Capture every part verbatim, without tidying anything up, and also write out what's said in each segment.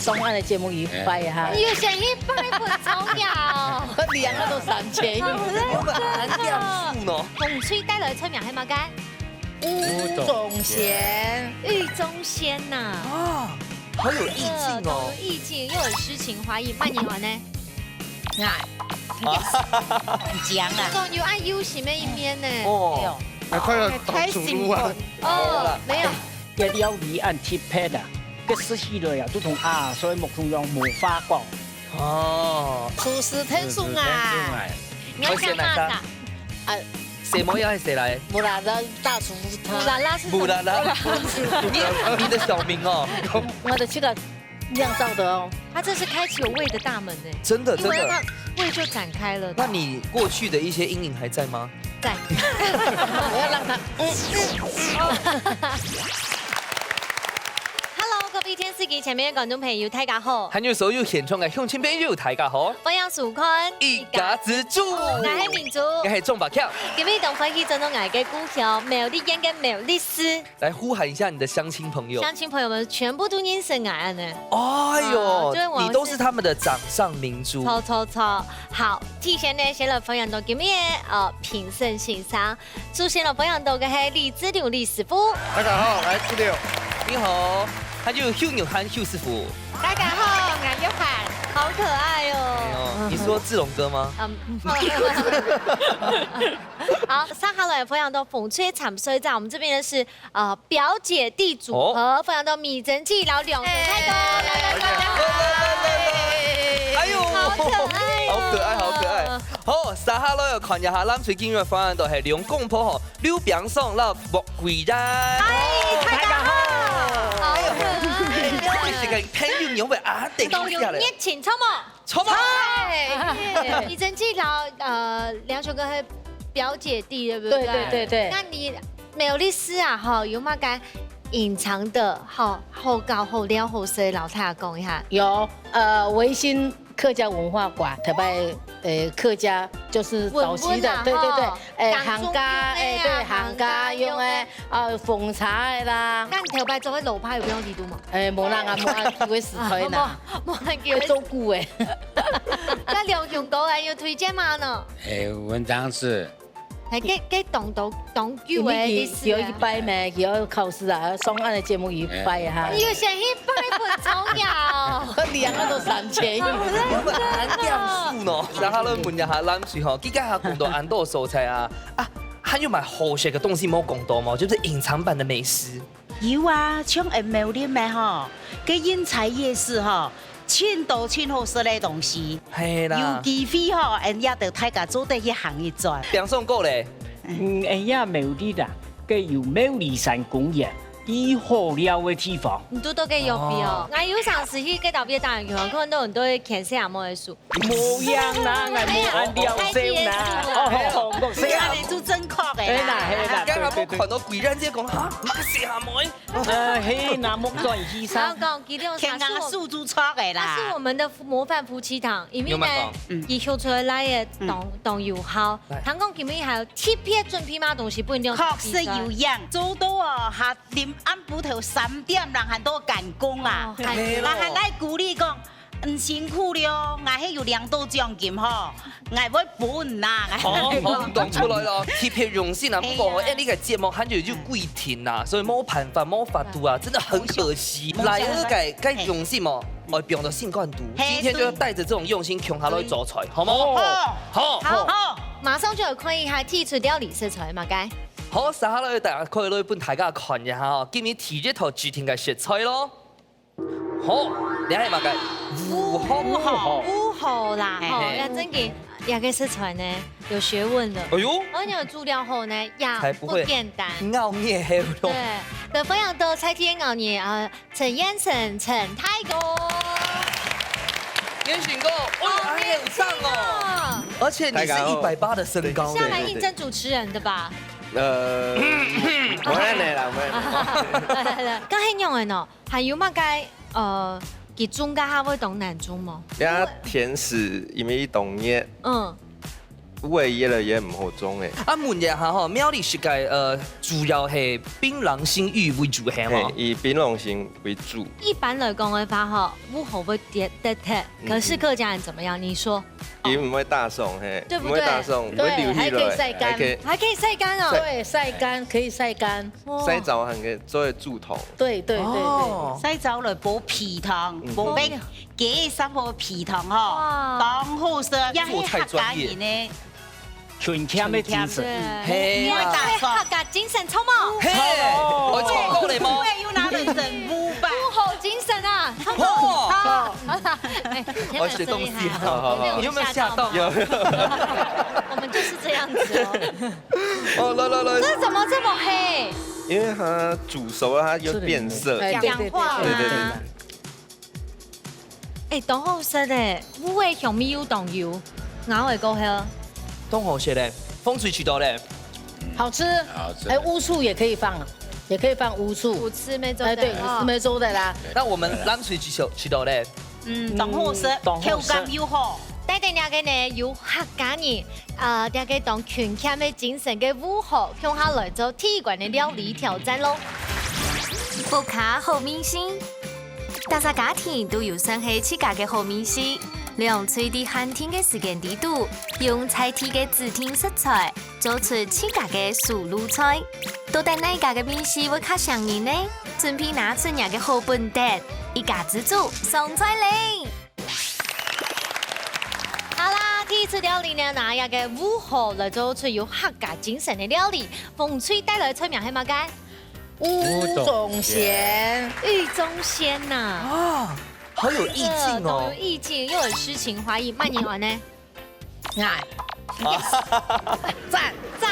上岸个節目愉快哈。你有想去拜本草药？我兩个都三千。好認真哦。風吹帶來个菜名係麼个？吳宗憲。吳宗憲吶。啊，好有意境哦。有意境，又有詩情畫意，慢點玩呢。啊，你講啦。講有愛憂心个一面呢。哦，還快要倒出路啊。哦，沒有。 个料理恁特別啊，个食起來啊，都同阿嫂个目中央無話講。哦，廚師天生啊，你愛講麼个？啊，什麼要係誰來？木拉拉大廚師，木拉拉是什麼？木拉拉，你你的小名哦。我的這個釀造的哦。他這是開啟了胃的大門呢，真的真的。胃就展開了。那你過去的一些陰影還在嗎？ 在。我要讓他，嗯，嗯。Hello，各位電視機前面个觀眾朋友，大家好。還有所有現場个鄉親朋友，大家好。歡迎收看《一家之煮》。𠊎係明珠。𠊎係鍾伯強。今日當歡喜轉到𠊎个故鄉苗栗縣个苗栗市。 來呼喊一下你的鄉親朋友。鄉親朋友們全部都認識𠊎恁呢。哎喲，啊，就是我是你都是他們的掌上明珠。著著著，好，首先呢，先來歡迎到今日个呃評審先生，首先來歡迎到个係李志龍李師傅。大家好，𠊎係志龍。你好，還有邱永漢邱師傅。大家好，𠊎玉涵，好可愛哦。哎喲，你說志龍哥嗎？嗯，好，接下來歡迎到紅隊參賽者，我們這邊的是 呃，表姐弟組合，哦。歡迎到美珍姐摎梁永泰哥，來，來，來，來。哎喲，好可愛哦。好可愛，好可愛。好，接下來要看一下，藍隊今日歡迎到係兩公婆吼，劉炳松摎莫桂蘭。嗨，大家好。好可愛。哎喲，這個朋友，你會不會啊，等一下咧？當有熱情，著無？ 著無？嗨，美珍姐摎，呃，梁雄哥係表姐弟，對不對？對，對，對，對。那你苗栗市啊，吼，有麼个隱藏的，吼，好搞、好尞、好食，摎大家講一下。有，呃，維新客家文化館，特別，呃，客家就是早期的，文物啊，對，對，對，吼，哎，行家，當中用的啊，哎，對，行家用的，行家用的。 啊，奉茶个啦。該你頭擺做个老派有放在裡肚無？哎，無啦，𠊎無恁機會試看啦。無，無恁機會。做久个。該梁雄哥還有推薦嗎呢？哎，文章是。哎，該，該當多，當久个歷史啊。有一擺咩，有考試啊，上岸个節目有一擺哈。你有想去拜本草藥？我兩個都三千。好認真哦。然後呢，問一下藍隊吼，佢這下講到恁多所在啊，啊， 還有麼个好食个東西無講到無？就是隱藏版的美食。有啊，像𠊎苗栗个吼，該英才夜市吼，盡多盡好食个東西。係啦。有機會吼，𠊎也帶大家做得去行一轉。炳松哥咧？嗯，𠊎也苗栗啦，該有苗栗山公園，最好尞个地方。你堵到該有味哦。哦。𠊎有常時去該搭邊打羽球，看到很多牽細阿妹个手。 無樣啦，𠊎無恁了解啦。哦，哦，哦，莫說啊。你就正確个啦。係啦，係啦，對，對，對。剛剛我看到桂蘭姐講，哈，麼个細阿妹？呃，係啦，莫轉去啥。然後講，佢兩天下手就著个啦。他是我們的模範夫妻檔，因為呢，有沒有講？嗯。佢學出來个當，嗯。當有效。來。聽講今日還有特別準備麼个東西，分你兩確實有影，做到哦，下臨暗晡頭三點，人還在趕工啊。哦，還，人還來鼓勵講， 嗯，辛苦了，𠊎係有領到獎金吼，𠊎會分啦。好，好，講出來了，特別榮幸啊！不過吼，係啊。哎，這個節目還有就規定啦，所以無辦法，無法度啊，真的很可惜。來，這個，該榮幸哦，哎，放到心肝肚。係，今天就要帶著這種用心，共下來做菜，好嗎？好。好。好。好，馬上就要看一下第一道料理係做麼个。好，接下來大家可以來分大家看一下哦，今日第一道指定个食材咯。 好，這係麼个？芋荷。芋荷。芋荷啦，吼，嘿嘿。這真个，這個食材呢，有學問的。哎喲。而且煮了後呢，也才不會不簡單。熬夜還有用。對，對，歡迎到在地熬夜啊，陳彥成，陳大哥。彥成哥，哎喲，還有上哦。哦。而且你是一百八的身高。大家好。下來應徵主持人的吧？呃，無恁樣啦，無恁樣。來，來，來，剛才用的喏， 還有麼个，呃，佢種个下會當難種無？呀，甜食，因為當熱。嗯。烏會越來越毋好種誒。啊，問一下吼，苗栗食个，呃，主要係檳榔心芋為主係無？嘿，以檳榔心為主。一般來講个話吼，烏河會跌，跌忒，嗯。可是客家人怎麼樣？你說。佢毋會打爽，嘿，對不對？毋會打爽，毋會流血落來，對，還可以曬乾。還可以。還可以曬乾哦。曬，對，曬乾，可以曬乾。哇。曬燥還可以做得煮湯。對，對，對，對。哦。曬燥來補脾湯，嗯。補，補。 雞三寶脾湯吼，哇。當好食，也係客家人个勤儉个精神。嘿。因為大家客家精神，著無？嘿，哦，著到咧無？對，又拿了整屋吧。烏河精神啊，著無？哦。好。哎，天哪，我學東西了。真厲害啊！好，好，好。你有沒有嚇到？有。我們就是這樣子哦。哦，來，來，來。這怎麼這麼黑？因為它煮熟了，它就變色。哎，對，對，對，講話啊。對，對，對。 哎，當好食誒，烏个香味又當有，咬會過後。當好食誒，紅隊試著咧。好吃。好吃。哎，烏醋也可以放，也可以放烏醋。有青梅做得。哎，對，哦。有青梅做得啦。那我們藍隊試著，試著咧。嗯，當好食，嗯，當好食。口感又好。帶等這個呢，有客家人，呃，這個當勤儉个精神个烏河，共下來做第一關个料理挑戰咯。屋下好味緒。 逐儕家庭都有算係自家个好味緒，兩隊在限定个時間裡肚，用在地个指定食材，做出自家个手路菜。到底哪家个味緒會較餳人呢？準備拿出若个好本事，一家之煮上菜咧！好啦，第一出料理呢，拿這個烏河來做出有客家精神个料理，紅隊帶來个菜名係麼个？ 吳宗憲。吳宗憲。吳宗憲吶。啊，好有意境哦。真的，當有意境，又有詩情畫意，麼人安呢？𠊎。讚。讚。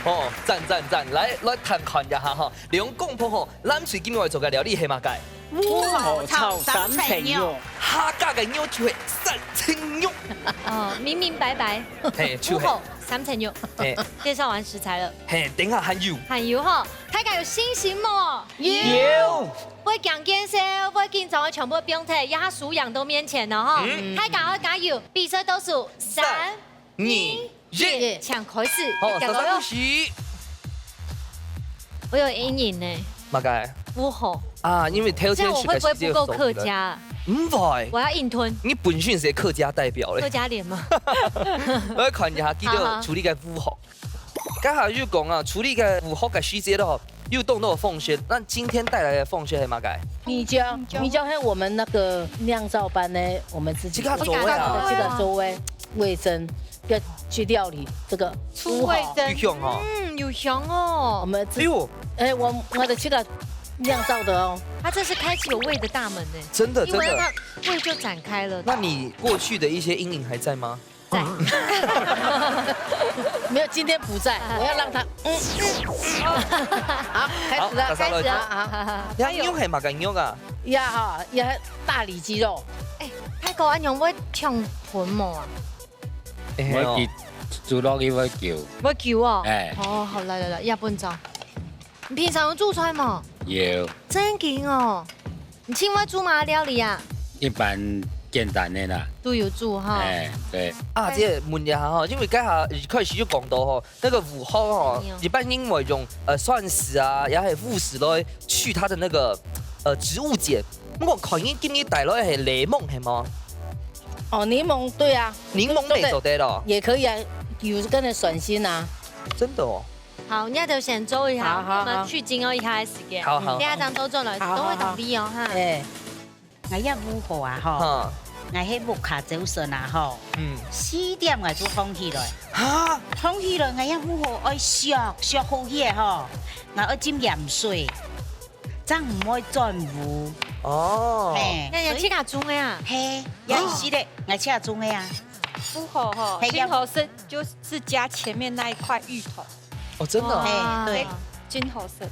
哦，讚，讚，讚。來，來，看，看一下哈。兩公婆吼，藍隊今日愛做个料理係麼个？烏河炒三層肉。客家个肉就係三層肉。哦，明明白白。嘿，就係。烏河三層肉。嘿。介紹完食材了。 嘿，等下還有。還有吼，大家有信心無？有。會驚見笑，會緊張个全部放忒，這下輸贏到面前了吼。嗯。大家愛加油，比賽倒數，三、三、二、二、一，一。請開始。好，加油喲！三、二、一。我有陰影呢。麼个？烏河。啊，因為頭前這樣我會不會不夠客家啊？毋會。我要硬吞。你本身係客家代表咧。客家臉嗎？我要看一下，記得處理个烏河。好，好。 該下又講啊，處理个烏河个細節咯，又動到方式。那今天帶來的方式係麼个？米漿，米漿。米漿係我們那個釀造班呢，我們自己自家做的啊。自家做的味噌，要去料理這個烏河。出味噌。有香哦。嗯，有香哦。我們自，哎呦。哎，我，我的這個釀造的哦。它這是開啟了胃的大門呢。真的，因為真的。它胃就展開了。那你過去的一些陰影還在嗎？ 在。沒有，今天不在，我要讓他，嗯，嗯。好，開始了，好，開始了。好，好，好。這肉係麼个肉啊？呀哈，也大里肌肉。哎，大哥，恁樣會忒肥無啊？哎喲。會勼，煮落去會勼。會勼哦？哎。哦，好，來，來，來，一分鐘。你平常有煮菜無？有。正經哦。 你盡會煮麼个料理啊？一般簡單的啦。都有煮哈。哎，對。啊，姐，問一下哈，因為該下一開始就講到吼，那個烏河吼，哎喲。一般人會用，呃，蒜絲啊，也係烏絲來去它的那個，呃，植物鹼。不過看你今日帶來係檸檬係嗎？哦，檸檬，對啊。檸檬也做得咯。也可以啊，有跟著酸性啊。真的哦。 好，你兜先做一下，好，好，好。我們去精哦一下个時間。好，好。等下正做轉來，好，好，都會同你哦，哈。哎。𠊎這烏河啊，吼，哈。𠊎係屋下朝晨啊，吼，嗯。四點𠊎就䟘起來。哈？䟘起來，𠊎這烏河愛削，削好去个吼，𠊎愛浸鹽水，正毋會轉烏。哦。嘿，那你自家種个啊？嘿，也係个，𠊎自家種个啊。烏河吼，嘿，要，盡好食就是加前面那一塊芋頭。 哦，真的哦。哇。嘿，對。真好食。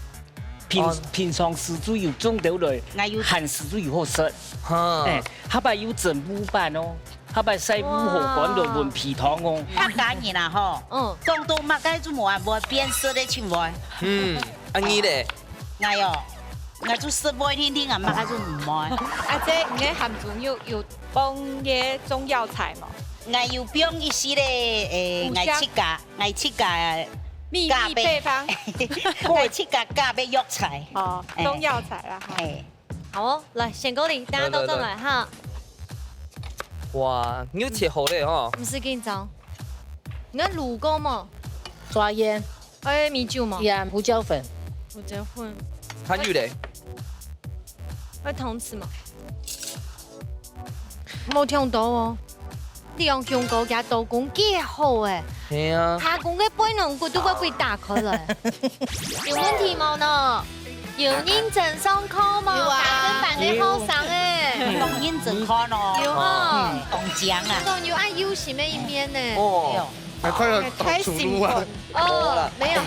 平，哦。平常時就有種到來，𠊎有，閒時就有好食。哈。哎，下擺有整烏粄哦，下擺曬烏河乾來搵皮糖哦。哇。客家人啊，吼，嗯。講到麼个就無啊，無變色个青菜。嗯，啊你咧？𠊎哦，𠊎就食味定定啊，麼个就毋愛。啊，這你个鹹豬肉有放个中藥材無？ 𠊎有放一息个，誒，五香。𠊎自家，𠊎自家秘密配方。加个，𠊎自家加个藥材。哦，哎。中藥材啦，哈。哎。好哦，來，選購你，大家都上來哈。來，來，來。哇，你有切好了哈。毋使緊張。你看滷過無？抓胭。 愛米酒無？鹽、胡椒粉。胡椒粉。還有咧？愛湯匙無？無忒多哦。你用香菇加刀工幾好誒。係啊。下工个背囊骨都會被打開來。有問題無呢？有認真上課無？有啊。百分百个好生誒。當認真看哦。有哦。嗯，當靚啊。總有愛有心个一面呢。哦。哎喲。 還快要倒出爐啊！哦，沒有。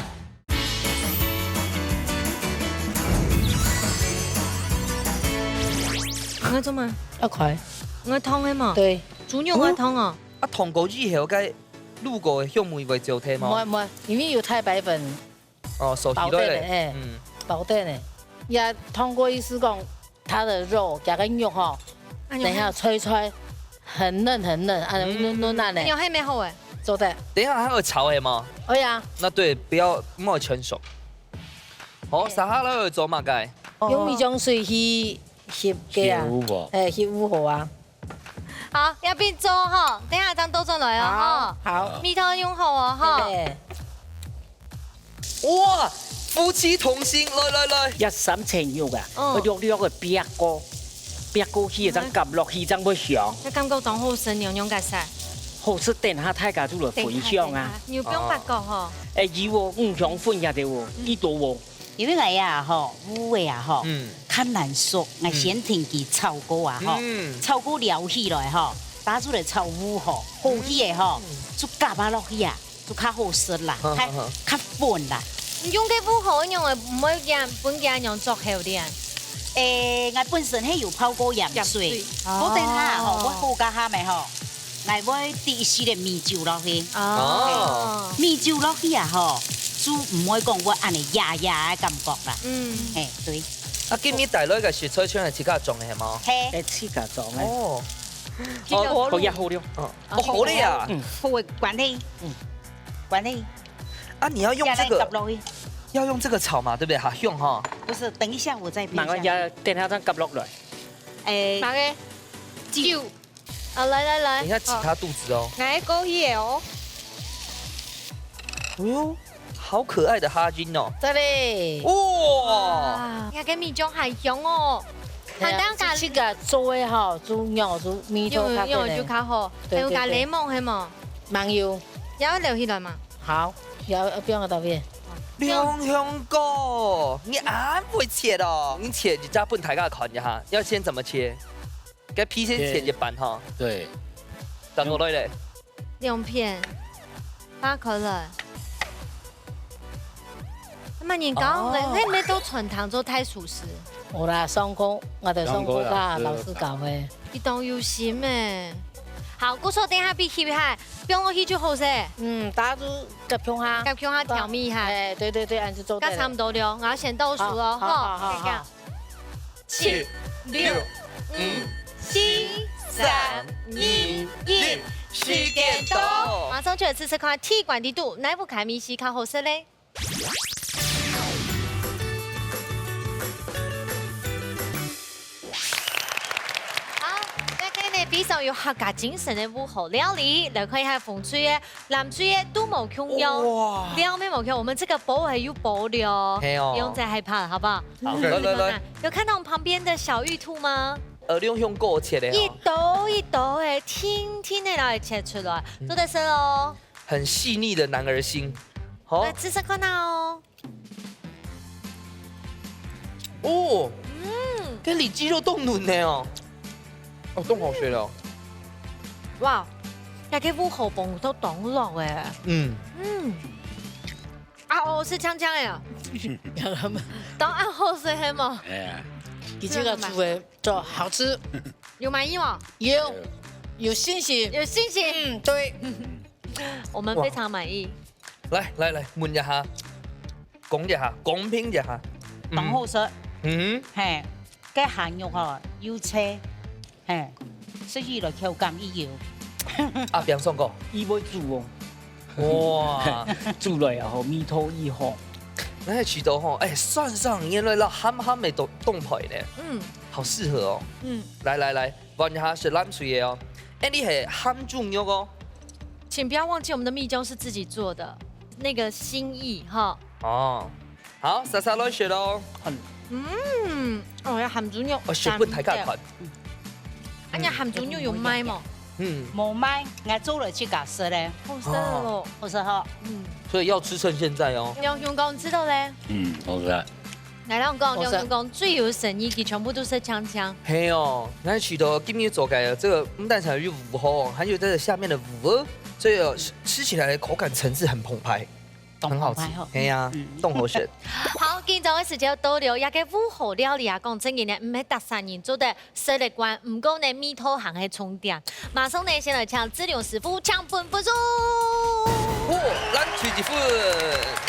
你愛做麼？愛快。你愛燙个嘛？對。豬肉愛燙哦。啊，燙過以後，該滷過个香味會走忒嗎？毋會，毋會，因為有太白粉 哦，收起來了。包等呢，哎，嗯。包等呢。也燙過意思講，它的肉，加个肉吼，啊，等一下脆脆，很嫩很嫩，啊，嗯。嫩嫩啊呢。哎喲，還沒好哎。做得。等一下還有炒的嗎？哎呀。那對，不要，莫全熟。好，哎。接下來做麼个？用米漿水去熻个啊。熻烏吼。哎，熻烏吼啊。 好，這片做吼，等下正倒轉來哦，吼。好，好。米湯用好哦，吼。對。哇，夫妻同心，來，來，來。一三層肉啊，嗯。愛略略个煏過，煏過去，正夾落去，正會香。這感覺當好食，娘娘个菜。好食，等下大家就來分享啊。等下，等下，你有放八角吼？哦。哎，有哦，五香粉也得哦，嗯。幾多哦？ 因為𠊎呀吼，烏个啊吼，嗯。較難熟，𠊎先停佢炒過啊吼，嗯。炒過撈起來吼，打出來炒烏吼，好去个吼，嗯。就夾啊落去啊，就較好食啦，好，較，好，好。較粉啦。你用个烏吼，用个毋會驚，分驚樣作好點。誒，𠊎本身係有泡過鹽水，鹽水。好等下吼，哦。𠊎好加下咩吼。 𠊎會滴一息个米酒落去。哦。米酒落去啊吼，就毋會講會恁呢呀呀个感覺啦。嗯。嘿，對。啊，今日帶來个食材全係自家種个，係無？嘿。係自家種个。哦。這個哦，好呀，好了。哦，哦，好了呀。嗯。好个，關係。嗯。關係。啊，你要用這個，下來夾落去。要用這個炒嘛，對不對？好，用哈。不是，等一下我再煸下去。慢慢壓，等下正夾落來。誒。慢个。酒。 啊，來，來，來。等一下擠他肚子哦。哦。來，過去个哦。哎喲，好可愛的哈金哦。這裡。哇！哇，這個米醬還香哦。係啊，還當加這，這個做个吼，豬肉，豬，米湯較有，有，有較好，對，還有加，對，對。檸檬，係無？還有。也要留起來嘛。好，也要，要放到邊。兩香菇，你恁會切哦？你切一隻分大家看一下，要先怎麼切？ 該皮先切一半哈。對。等落來咧。兩片，扒開來。那麼你剛剛哦。那，那沒都傳糖做太熟食。有啦，上課，𠊎就上課，上課啦，老師教个。你當有心欸。好，故所等下比起下，放落去就好勢。嗯，大家就夾共下。夾共下調味下。哎，對對對，恁樣就做得了。該差不多了，𠊎先倒數哦，好，好，吼，好，好，好。這個。 七、六、五、四、三、二、一，時間到。馬上就來試試看，鐵觀音肚，哪一部開米西較好食咧？好，今日呢，非常有客家精神的屋後料理，來看一下紅隊个 藍隊个都無共樣，哇。料乜無共樣，我們這個包還有包了，係哦。不用再害怕了，好不好？好，OK。來，來，來。有看到我們旁邊的小玉兔嗎？呃，用，用過切的哦。一刀一刀欸，定定仔來切出來，嗯。做得食哦。很細膩的男兒心。好。來，試試看啊哦。 哦，嗯。該里肌肉當嫩呢哦。哦，當好食了。哇，該个烏口飯都當落欸。嗯。嗯。啊，哦，係香香欸。當然好食係無？哎呀。佢這個煮个做好吃。有滿意無？有，有信心。有信心。嗯，對。我們非常滿意。哇。來，來，來，問一下，講一下，公平一下。嗯。當好食。嗯。嘿，該鹹肉吼，又脆，嘿，食起來口感又有。阿炳爽哥，佢會煮哦，哇，煮來啊吼，味道異好。那係試著吼，哎，蒜香，原來落鹹鹹个東東北呢，嗯好適合哦。嗯，來來來，換一下係藍隊个哦，哎，你係鹹豬肉哦，請不要忘記我們的蜜椒是自己做的，那個心意哈。哦，好，莎莎來食咯，嗯，哦，有鹹豬肉，哦，食分大家看，啊，你鹹豬肉有賣無？嗯，無賣，𠊎做了自家食咧，好食哦，好食吼。嗯，所以要吃趁現在哦。梁雄哥，你知道咧？嗯，好食。來，讓我講，好食梁雄哥最有誠意，佢全部都係嗆嗆。嘿哦，那試著今日做个這個，不但是有芋荷，還有這個下面的芋哦，所以哦，吃吃起來口感層次很澎湃，很好吃澎湃吼。嘿呀，嗯凍好食。好，今朝个時間到了，這個芋荷料理啊，講真个呢，毋係逐儕人做得食得慣，毋過呢，味道還係重點。馬上呢，先來請志良師傅，請分分數。哦，藍隊一分。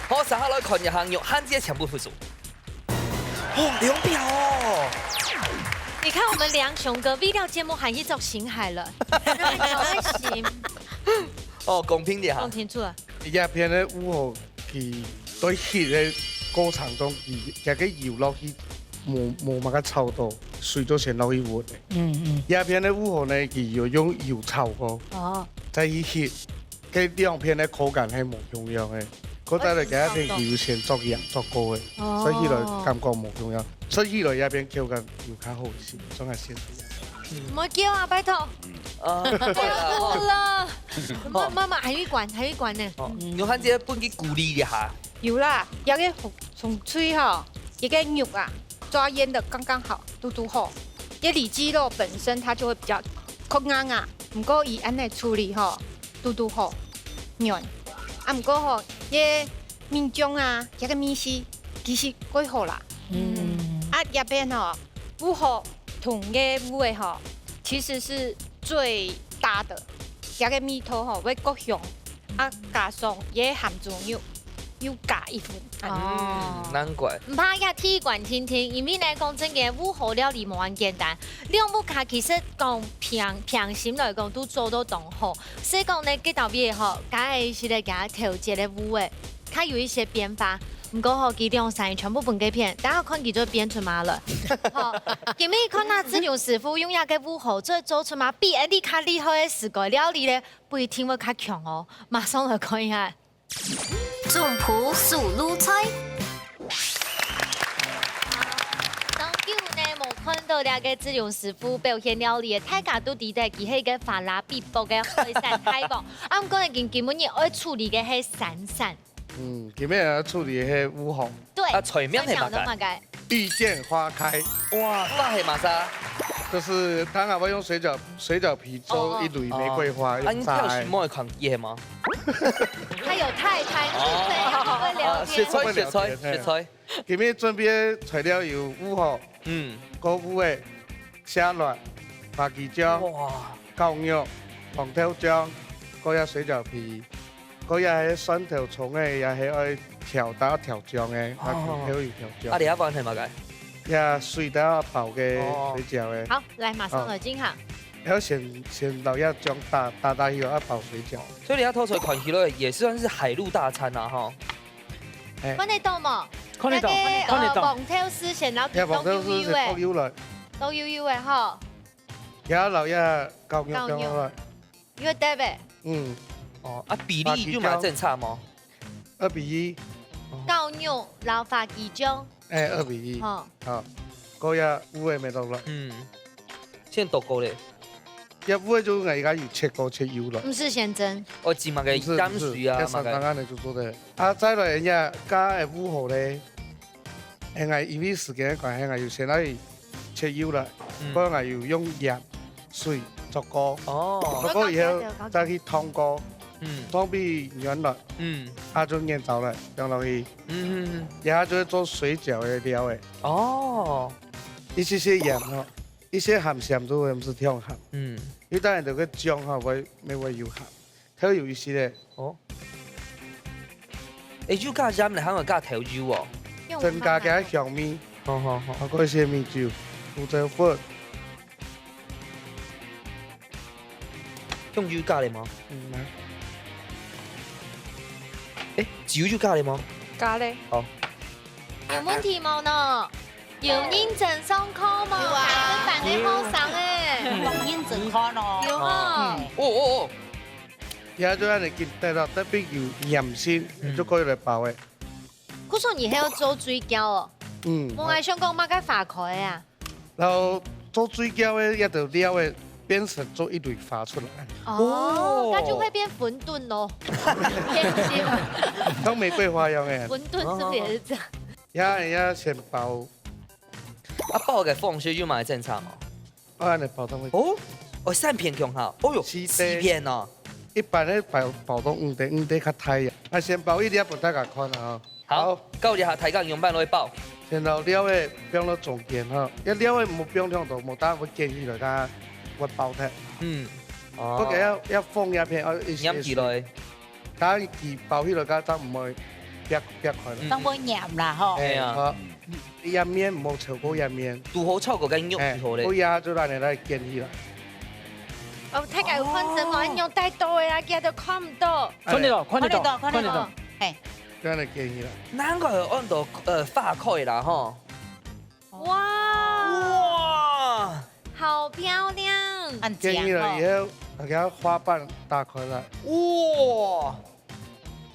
好，接下來看一下玉涵姐請分分數。哦，兩票哦。你看我們梁雄哥，為了節目還去做星海了，那很開心。哦，公平點哈講。清楚了，這片个芋荷，佢在翕个過程中，佢這個油落去，無無麼个炒到，水就先落去搵个。嗯嗯。這片个芋荷呢，佢有用油炒過，哦，再去翕，該兩片个口感係無共樣个。過再來，這片佢有先作鹽作過个，哦食起來感覺無共樣。食起來這片口感有較好一些，總係先。莫叫啊，拜託，啊，不要哭了。媽媽媽，還有一關，還有一關呢。哦，玉涵姐分佢鼓勵一下。有啦，這個紅蔥脆吼，這個肉啊，抓醃的剛剛好，嘟嘟好。這里肌肉本身它就會比較較硬啊，毋過佢恁樣處理吼，嘟嘟好，軟。啊，毋過吼，這米醬啊，這個米絲其實蓋好啦。嗯。啊，這片吼，芋荷同个芋仔吼，其實是最搭的，這個味道吼會夠香，啊，加上這鹹豬肉又加一分。哦嗯，難怪。毋怕，也第一關定定，因為呢，講真个，芋荷料理無恁簡單。兩屋下其實講平平心來講，都做到當好。所以講呢，這道菜吼，加一些个加調節个芋仔，較有一些變化。毋過吼，佢兩儕全部分佢騙，大家看佢就變出嘛了。吼，今日看下志良師傅用這個芋荷做做出嘛，比Andy較厲害个四個料理咧，不一定會較強哦。馬上來看一下。 總鋪手路菜。當久呢，無看到這個志良師傅表現料理，大家都知得佢係一個花啦嗶啵个海產大王。啊，毋過呢，今今晡日愛處理个係山產。嗯，今日愛處理个係芋荷，對，啊，菜名係麼个？菜名係麼个？遇見花開，哇，花係麼儕？就是當然會用水餃水餃皮做一蕊玫瑰花，啊，用炸个你挑什。麼款个嘛？他有太太，哦對，他會聊啊，食天。材，食材，嘿食材。今日準備个材料有芋荷、嗯，果芋仔、蝦卵、花枝醬、哇，絞肉、黃豆醬，還有水餃皮，還有係蒜頭蔥仔，也係愛調打調醬个，啊，哦調油調醬。啊，你一碗係麼个？也水打包个哦水餃个，好，來，馬上來進行。要先先落一醬打打打油，啊包水餃。所以你這道菜看起來也算是海陸大餐啊，哈。看得到無？看得到，那個看得到。呃，黃豆絲先，然後也黃豆絲是剁幼幼个，剁幼來，剁幼幼个吼。也落一絞肉放落來。有得袂？嗯，哦，啊，比例有麼个爭差無？二比一，絞肉摎花枝醬，哎，二比一，吼。好，還有芋仔乜落來，嗯，先剁過咧。這芋仔就𠊎而家有切過切幼來。毋係先蒸。哦，擠麼个毋係鹽水啊，毋係，這三麼个。餐恁樣就做得。啊，再來人家加个芋荷咧，哎，𠊎因為時間个關係，𠊎有先來切幼來，嗯不過𠊎有用鹽水做過，哦，做過以後再去燙過，嗯燙變軟來，嗯啊，就研燥來，放落去，嗯嗯，然後就會做水餃个料个。哦，一些些鹽吼，一些鹹鹹都會，毋係忒鹹。嗯，有當然這個醬吼會，乜會有鹹，特有一些个。哦，哎，有加鹽咧，還有加豆油哦。增加佢个香味，好好好，包括一些米酒、胡椒粉。醬油加了無？嗯，來。欸，酒有加了無？加了。好。有問題無呢？有認真上課無？有啊。百分百个學生欸。有認真看哦。有吼。嗯。哦，哦，哦。這就恁樣緊得到，特別有黏性，嗯。就可以來包欸。故所你還要做水餃哦？嗯。無，𠊎想講麼个花開啊？ 然後做水餃个，這兜料个，變成做一蕊花出來。哦，哦。那就會變餛飩咯。變形。像玫瑰花一樣欸。餛飩是不是也是這樣？呀，呀，先包。啊，包个方式有麼个爭差無？啊，恁樣包上去。哦，哦，三片共下。哦喲，四片。四片哦。一般个包，包到五片，五片較大呀。啊，先包一粒分大家看啊。 好，好。教一下大家仰般來包。先摎料仔放到中間吼，這料仔莫放忒多，無等下會捲起來，佢會爆忒。嗯。哦。不過要，要放一片，哦，一些，黏起來。等佢包起來，佢正毋會煏，煏開來。嗯。正會黏啦吼。哎，係啊。好。一面莫超過一面。堵好炒過，該肉就好咧。哎，好呀，就恁樣來捲起來。哦，大家有看真無？哦。恁樣帶刀个啊，佢都看毋到。看得到，看得到，看得到，看得到。看得到。嘿。 恁樣就可以了。難怪會安到，呃，花開啦，吼。哇，哇，好漂亮。很靚哦。可以了以後，大家花瓣打開來。哇，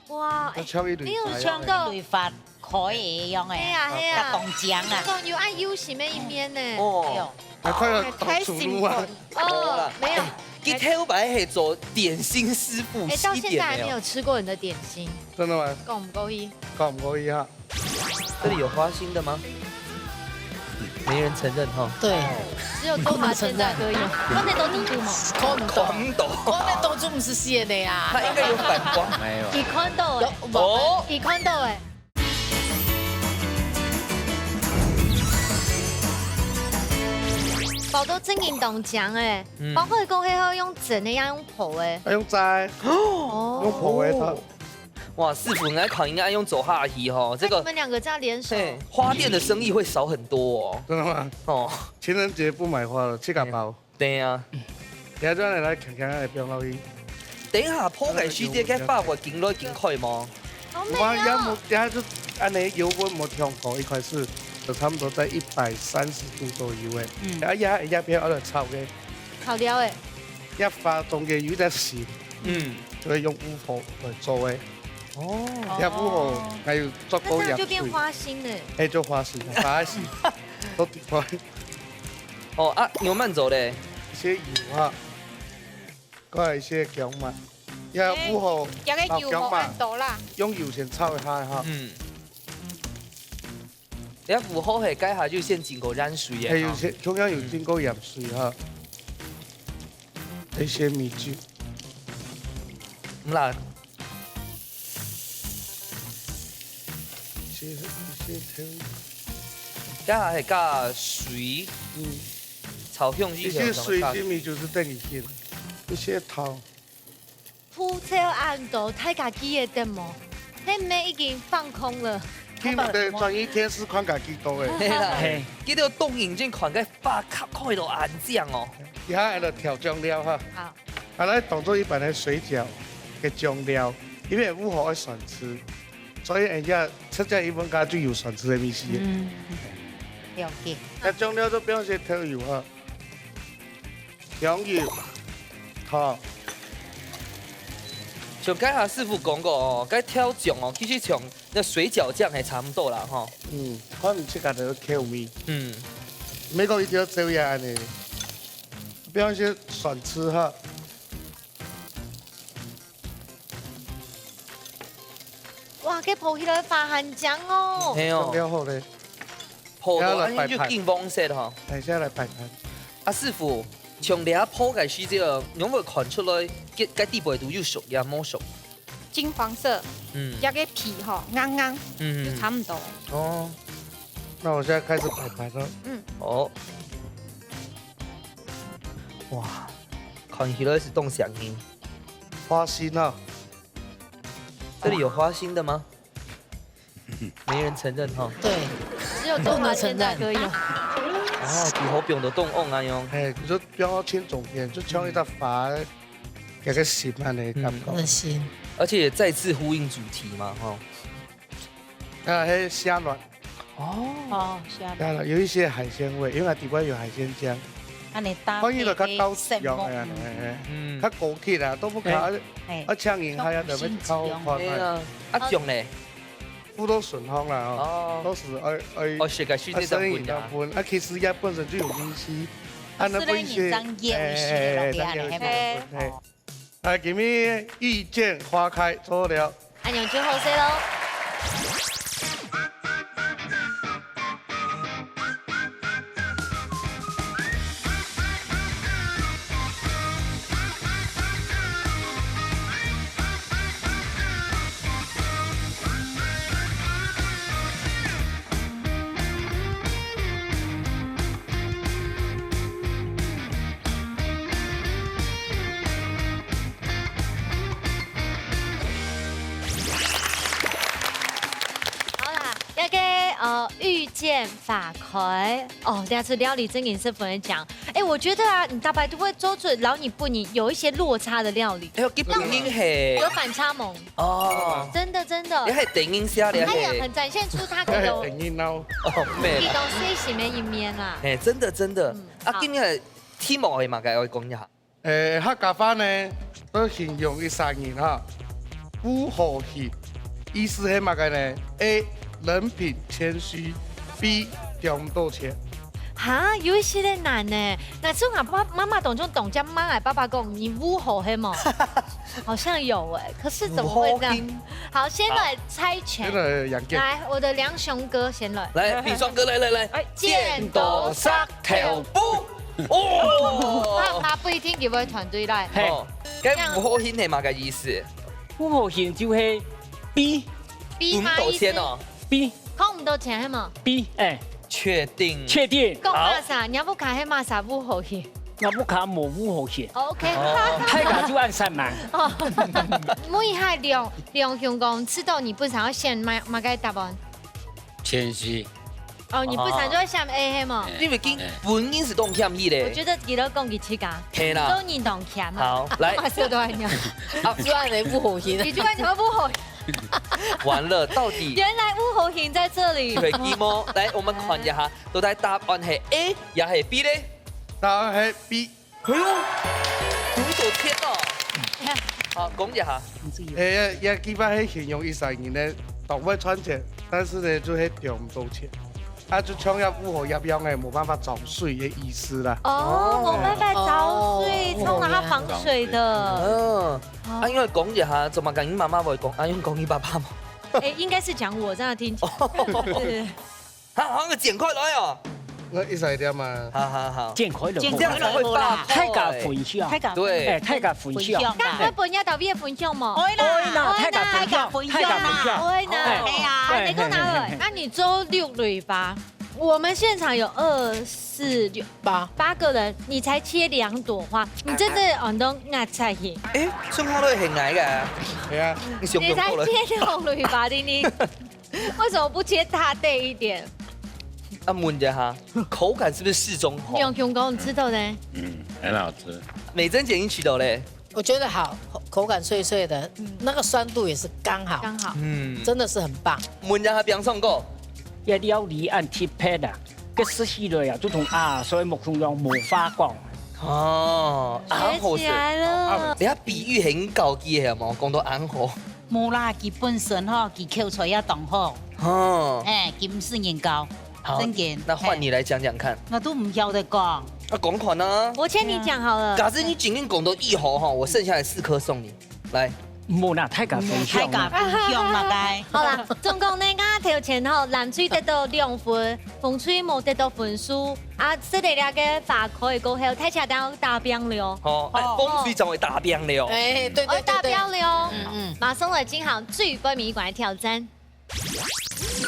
哇，就像一蕊花一樣。欸，沒有想到。一蕊花開个樣欸。係啊，係啊。較當靚啊。這種有愛U型个一面呢。哦。哎喲。還快要倒出爐啊。哎，太興奮。哦，沒有。哎，佢頭擺係做點心師傅，欸，到現在還沒有吃過你的點心。真的嗎？講毋過去。講毋過去哈。 這裡有花心的嗎？沒人承認哈。對。只有周華健才可以。看得到底肚嗎？看毋到。看毋到。看得到就毋係寫个啊。他應該有反光。沒有。佢看到欸。有，哦。佢看到欸。包到真正當靚欸，嗯。包括講還要用蒸个，也用烰个。還用炸个。哦。用烰个，佢 哇，師傅，𠊎看應該用做下去吼，這個，那你們兩個這樣聯手。嘿，花店的生意會少很多哦。真的嗎？哦。情人節不買花了，自家包。對啊。等下就恁樣來輕輕來放落去。等一下，烰个時節，該花會緊來緊開嗎？好美哦。哇，也無，等下就恁樣油溫無忒高，一開始就差不多在一百三十度左右欸。嗯。啊，也，也不要炒个。炒了欸。這花中間有點鹹。嗯。所以用烏火來做个。 哦。這烏火還有做過鹽水。那這樣就變花心了。哎，就花心，花心，都地方。哦，啊，牛曼走嘞。一些油哈，過來一些薑嘛，這烏火，哎，這個油好恁多啦。用油先炒一下哈。嗯。這烏火係該下就先經過鹽水个哈。哎，有些，同樣有經過鹽水哈。 一些米酒。毋啦。一些，一些調味。這下係加水，嗯。炒香以後，一些水，一些米酒係等於先，一些糖。鋪超恁多，大家記得無？你們已經放空了。記毋得，轉一天是看家己多欸。係啦，嘿。記得當認真看个 花開到恁靚哦。這下來調醬料哈。好。啊，來當做一般个水餃个醬料，因為烏火愛酸吃，所以人家出這一份家就有酸吃个味緒。嗯，了解。該醬料就放一些豆油哈，香油，糖。像該下師傅講過哦，該調醬哦，其實像 該水餃醬還差毋多啦，吼。嗯，看你自家个口味。嗯。毋係講一定愛照樣恁樣，比方說酸醋哈。哇，該烰起來花還靚哦。係哦。準備好咧。烰到恁樣就金黃色吼。等一下來擺盤。啊，師傅，像這烰个時節，仰會看出來，該，該底背肚有熟也無熟？ 金黃色，嗯。這個皮吼，硬硬，嗯。就差毋多。哦，那我現在開始擺盤了。嗯。哦。哇，看起來係當香氣。花心啊。這裡有花心的嗎？沒人承認哈。對。只有周華健才可以。啊，幾好放到當旺啊樣。嘿，你就放到正中間，就像一隻花。有个心安的感覺。嗯。很新。而且也再次呼應主題嘛，吼。啊，還有蝦卵。哦。哦，蝦卵。當然有一些海鮮味，因為它底下有海鮮醬。啊，你搭配个生活，反而就較高級哦，哎呀，哎，哎。嗯。較高級啦，都不可，哎。哎。啊，像人家啊，就會較好看。哎呀，啊，醬呢？不都順風啦，哦。哦。都是愛，愛，哦，是个，是愛生意當分。啊，其實也本身就有名氣，啊，那不一些，是咧，你當然有一些落地啊，哎，哎，哎，嘿嘛。當然有一些落地，嘿。 啊，今日遇見花開，做得了。恁樣就好勢咯。好啦，這个，呃，遇見花開，哦，這次料理真的是不能講。哎，我覺得啊，你大概都會做出，然後你不，你有一些落差的料理。哎喲，佢本人係。有反差萌。哦。真的，真的。你係電影寫的，哎呀，係。很展現出他這種，哎，電影腦。哦，咩啦。這種細心的一面啊。哎，真的，真的。嗯，啊，好。今日題目係麼个？我講一下。 誒，客家話呢，愛形容一儕人哈，烏合型，意思係麼个呢？A，人品謙虛，B，賺毋到錢。哈，有一些个難呢。若係𠊎爸，媽媽當中當常罵𠊎爸爸講，你烏合係無？好像有誒，可是怎麼會這樣？烏合型。好，先來猜拳。先來兩個。來，我的梁雄哥先來。來，李雙哥，來，來，來。哎，剪刀石頭布。 哦。爸媽不一定佢會團隊來。嘿。哦，該烏合型係麼个意思？烏合型就係B。B嘛，分毋到錢哦。B。分毋到錢係無？B，哎。確定。確定。講麼儕？你屋下係麼儕烏合型？𠊎屋下無烏合型。哦，OK。哦。大家就恁散漫。哦。問一下梁，梁雄哥，知道你本身愛選麼，麼个答案？ 謙虛。哦，你本身就會選A係無？哎。因為佢本人係當謙虛咧。我覺得佢都講佢自家，係啦。做人當謙啊。好，來。我笑到恁樣。啊，就恁樣烏合型。你就恁樣烏合型。完了，到底原來烏合型在這裡。對，題目，來，我們看一下，到底答案係A也係B咧？答案係B。 哎喲，鼓手天哦！好，講一下。誒，這，這句話係形容一儕人呢，當會賺錢，但是呢，就係賺毋到錢。啊，就像這烏合一樣誒，無辦法找水的意思啦。哦，無辦法找水，哦。從哪防水的？嗯。啊，因為講一下，怎麼講？你媽媽會講，啊，用講你爸爸嗎？誒，應該是講我，這樣聽起來。哦。對，對，對。 好，好，剪開來哦。𠊎一儕點嘛。好，好，好。剪開來。這樣才會大家分享。大家分享。對。哎，大家分享。分享。哎。該會分享到別人分享無？會啦。會啦，大家分享，大家分享。會啦。哎。哎呀，哎，你講哪位？哎，哎，哎。那你做六蕊吧。我們現場有二、四、六，八。八個人，你才切兩朵花，你真的，哦，你都壓在去。哎，算好了很矮个啊。對啊。你想不到了。你才切六蕊吧，你，你 為什麼不切大塊一點？啊，問一下，口感是不是適中？梁雄哥，你知道呢？嗯，很好吃。美珍姐，你試著咧？我覺得好，口，口感脆脆的，嗯。那個酸度也是剛好，剛好。嗯。真的是很棒。問一下梁雄哥。這料理恁特別啊，該食起來啊，就同阿叔个目中央無話講。哦，學起來了。啊，等下比喻很高級个，有無？講到恁好。 無啦，佢本身吼，佢口才也當好。哦。哎，佢毋使人教，好，正經。那換你來講講看。嘿。𠊎都毋曉得講。啊，講看啊。我勸你講好了。假使你今天講到一盒哈，我剩下來四顆送你。來。無啦，大家分享啦。大家分享啦，該。好啦，總共呢，𠊎頭前吼，藍隊得到兩分，紅隊無得到分數。 啊，食了這个花開過後，大家都打拚了。好，哎，哦。紅隊正會打拚了。哎，對，對，對，對。哦，打拚了。嗯，嗯。馬上來進行最尾一關个挑戰。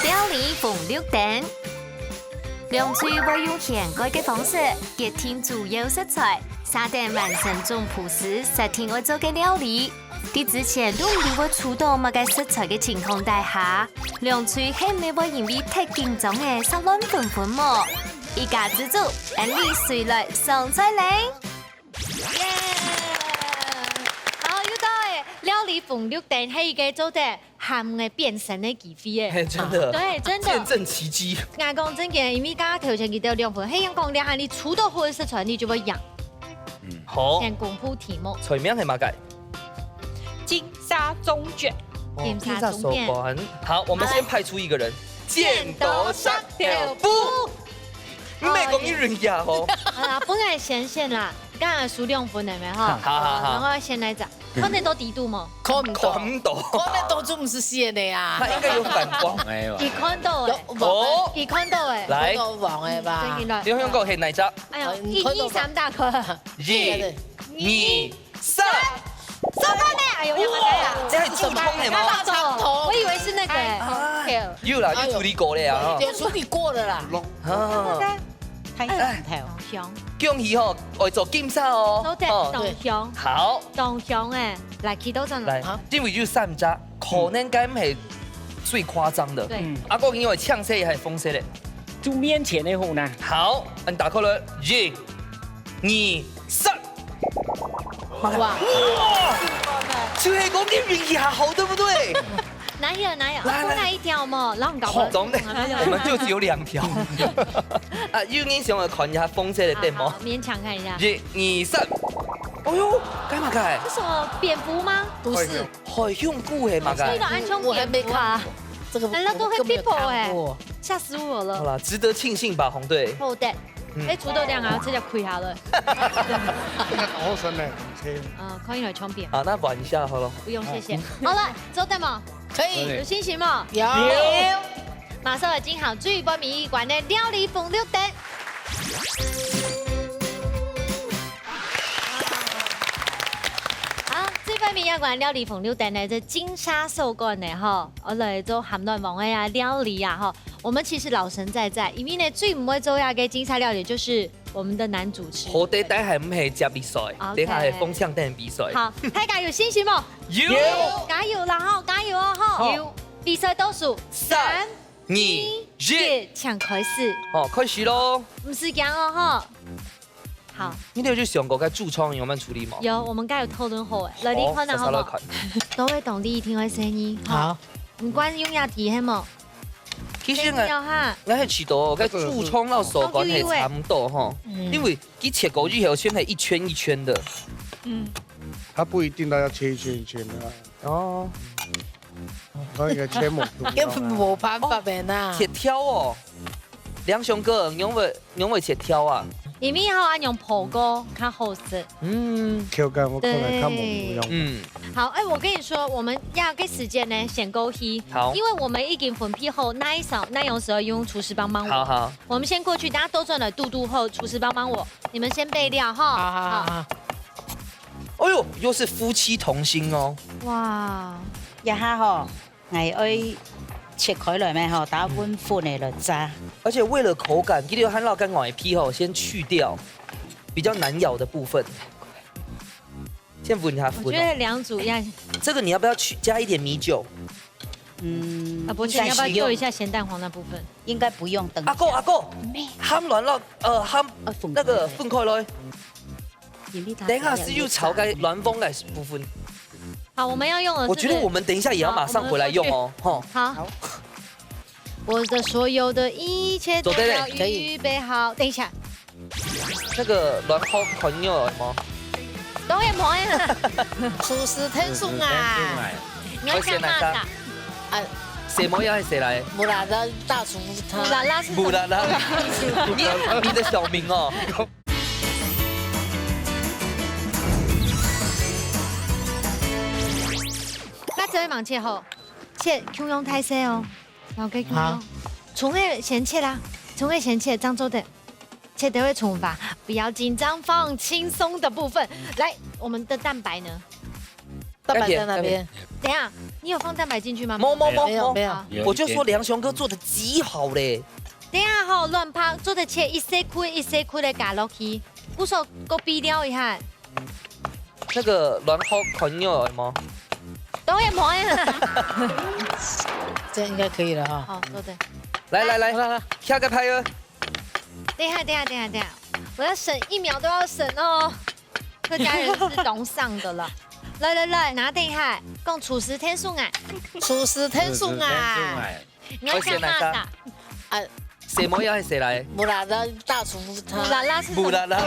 料理紅綠燈。兩隊會用掀蓋个方式，決定主要食材，續等完成總鋪時，設定愛做个料理。 在之前都毋知會出到麼个食材个情況底下，兩隊係毋係會因為忒緊張而煞亂紛紛無？一家之煮，恁樣隨來上菜咧！耶！紅綠燈係一個做得喊个變身个機會欸。嘿，真的。對，真的。見證奇蹟。𠊎講真个，因為剛剛頭前佢兜兩分，係講這下你出到好个食材，你就會贏。好。先公布題目。菜名係麼个？金沙中卷。哦，金沙中卷。金沙手工。好，我們先派出一個人。剪刀石頭布。 毋係講一人贏吼。好啦，分𠊎先選啦，剛剛輸兩分了沒吼？好，好，好。然後先來講，看得到底肚無？看毋到。看毋到。看得到就毋係選个啊。他應該有反光。哎呦。佢看到欸，有黃个。哦。佢看到欸。來。看到黃个吧？嗯，對，對，對。你想講係哪一隻？哎呦，嗯，一二三打開。一、二、三。收工了，哎呦，要麼个啊？哇，這係中空的嗎？看到，我以為是那個欸。哎，OK。有啦，哎呦。有處理過了啊，吼。有處理過了啦。啊。看一下，哎，香。恭喜吼，愛做金沙哦。收得，哦。當香。好。當香欸，來，起到轉來。來，因為有三隻，可能該毋係最誇張的。對。嗯。阿哥，你有青色還係紅色的？就面前那戶呢？好，恁打開來，一、二、三。哇。哇！就係講你運氣還好，對不對？ 哪有，哪有？來，來。分𠊎一條嘛，然後你搞不好。好，總得，哎呀。我們就只有兩條。啊，有人想要看一下紅色的，對嗎？好，好，勉強看一下。一、二、三。哎呦，該麼个？這什麼，蝙蝠嗎？不是。海熊。海熊牯係麼个？這個安全我還沒看。蝙蝠啊。這個我，難道都會我根本沒有看過。People欸？嚇死我了。好啦，值得慶幸吧，紅隊。好的。嗯。哎，出到這樣啊，直接虧下了。應該好好生呢，OK。啊，可以來充電。好，那玩一下好了。不用，謝謝。嗯。好了，做得嗎？ 可以。有信心嗎？有。有。馬上要進行最尾一關个料理紅綠燈。好，最尾一關料理紅綠燈呢，這金沙手工个吼，𠊎來做鹹卵黃个啊料理啊吼。我們其實老神在在，因為呢，最毋會做呀个金沙料理就是 我們的男主持。好，這下還毋係接比賽，OK。等下係分獎等比賽。好，大家有信心無？有。加油啦吼，加油哦吼。好。有。比賽倒數，三、三、二、二、一，請開始。好，開始囉。毋使驚哦吼。好。你有去想過該主創仰般處理無？有，我們剛有討論好欸。來，你看啊，好，好不好？稍稍來看。都會懂你一定會生意，哈。好。毋管用壓題係無？ 其實𠊎，先不要哈。𠊎還試著，該主創摎手工係差毋多吼，嗯。因為佢切過以後，先係一圈一圈的。嗯。它不一定都要切一圈一圈的啊。哦。它應該切模糊一樣啊。根本無辦法的啦。切條哦。良雄哥，你會，你會切條啊？ 因為吼，愛用烰過較好食。嗯。口感有可能較無一樣。對。嗯。好，欸，我跟你說，我們這個時間呢，先過去。好。因為我們已經分配好哪一場，哪樣時候用廚師幫幫我。好，好。我們先過去，等下倒轉來堵堵好，廚師幫幫我。你們先備料哈。好，好，好，好。好。哎喲，又是夫妻同心哦。哇。這下吼， 𠊎愛切開來咩吼，打粉粉个來炸。而且為了口感，佢兜還愛將外皮吼先去掉，比較難咬的部分。先搵一下粉哦。我覺得兩組要，這個你要不要去加一點米酒？嗯，啊，不是，應該是你要不要做一下鹹蛋黃那部分？應該不用，等一下。阿哥，阿哥，沒。鹹卵了，呃，鹹，啊，粉開來。那個粉開來。 等一下是又炒該卵黃个部分。好，我們要用的是，我覺得我們等一下也要馬上回來用哦，吼。好，我們過去。好。我的所有的一切都要預備好，做得了，可以。等一下。那個卵黃看有無？當然無啊。廚師聽送啊。你要講麼个？啊。什麼要誰來？木拉拉大廚師。木拉拉是什麼？木拉拉。你，你的小名哦。 辣椒愛吂切吼，切共樣大細哦，然後共樣。好。蔥仔先切啊，蔥仔先切，正做得。切得會蔥花，不要緊張，放輕鬆的部分。來，我們的蛋白呢？ 蛋白在那邊。等一下，你有放蛋白進去嗎？沒有，沒有，沒有，沒有。沒有。我就說良雄哥做得極好咧。等一下吼，卵白做得切一細塊一細塊个加落去，故所過備料一下。那個卵黃看有無？當然無啊。這樣應該可以了哈。好，做得。來，來，來，來，來。下個拍啊。等一下，等一下，等一下，等一下，我要省，一秒都要省哦。 客家人是懂賞的啦。來來來，拿等一下，講廚師天送啊，廚師天送啊，你愛想麼啥？啊，什麼要誰來？烏拉拉大廚師，烏拉拉是什麼？烏拉拉，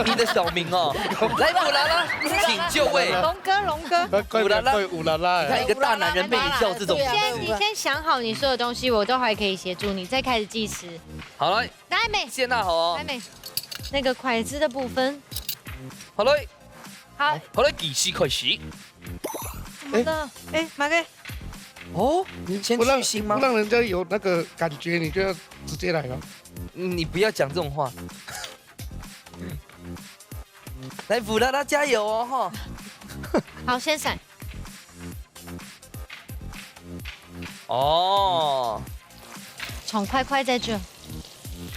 你你的小名哦，來烏拉拉，請就位。龍哥，龍哥，烏拉拉，烏拉拉，你看一個大男人被你叫這種名字，你先你先想好你說的東西，我都還可以協助你，再開始計時。好來，來美，先拿好哦，來美，那個筷子的部分，好來，好，好來，計時開始。什麼的？哎，馬哥，哦，你先不讓去腥嗎？不讓人家有那個感覺，你就要直接來了。你不要講這種話。來，烏拉拉加油哦，哈。好，先生。哦，爽快快在這，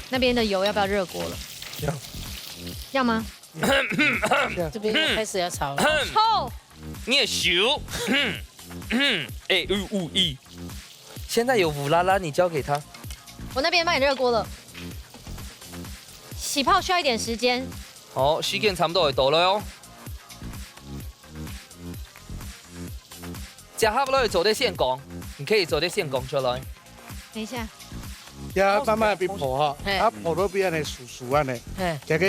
那邊的油要不要熱鍋了？要。要嗎？這邊又開始要炒了。臭。你也熟。哎，嗚嗚咦。現在有烏拉拉，你交給他。我那邊幫你熱鍋了。起泡需要一點時間。好，時間差不多會到了哦。接下來做得先講，你可以做得先講出來。等一下， 也慢慢變泡哈，嘿。啊，泡到變恁呢酥酥恁呢，嘿。這個